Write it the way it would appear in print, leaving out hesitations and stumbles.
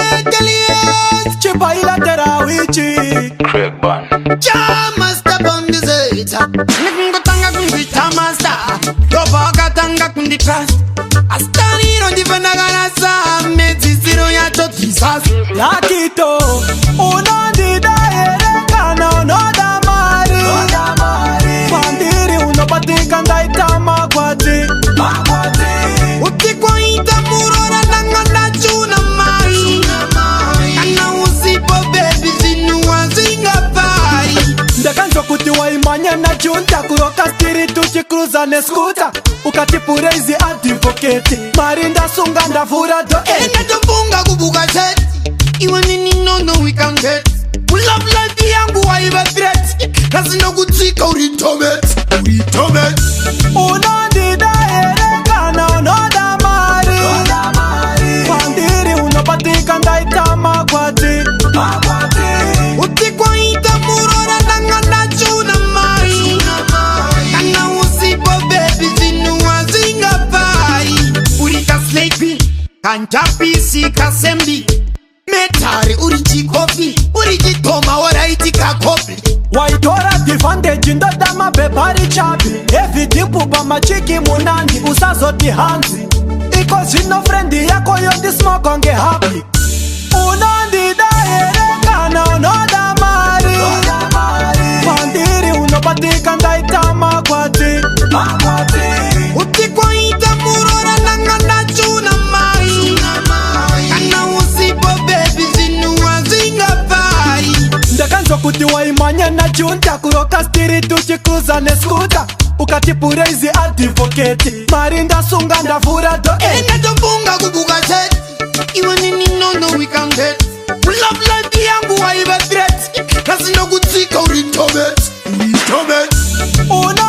Skekelies, Chibaila wichi. Craig Ban. Chamaster bondizeta. Ndikungotanga kunzita master. Ndobva wakatanga kunditrust. Asitariro ndifandakarasa mhedzisiro yacho Jesus. Lakito, unondida here kana unoda mari? Kwandiri unobatika ndaita magwati. Uti kwaita murora ndanga ndachuna mai. Kana usipo baby zvinhu hazvingafai. Ndakanzwa kuti waimanya najunta kuroka stiri tuchikruza nescooter, ukati Praise advocate, mari ndasunga ndavhura docket. Ndatofunga kubuka set. Iwe nini, no, we can get. Love life yangu waiva threat. Kasinokutsika uri tomet. Uri tomet. Unondida here kana unoda mari? Kwandiri unobatika ndaita magwati. Uti kwaita murora ndanga ndachuna mai. Kana usipo baby zvinhu hazvingafai. Uri kaslay queen. Kanjapisi kasembi. Metari uri chikofi. Uri chitoma waraiti kakopi. Waitora advantage, ndoda mabhebhari chapi heavy deep pamachiki munandi, usazoti hanzi iko zvino friend yako yondismoka ngehappy. Unondida here kana unoda mari? Kwandiri unobatika ndaita magwati. Uti kwaita murora ndanga ndachuna mai. Kana usipo baby zvinhu hazvingafai. Ndakanzwa kuti waimanya najunta kuroka stiri tuchikruza nescooter, ukati Praise advocate, mari ndasunga ndavhura docket. Ndatofunga kubuka set. Iwe nini, no, we can get. Love life yangu waiva threat. Kasinokutsika uri tomet. Uri tomet. Una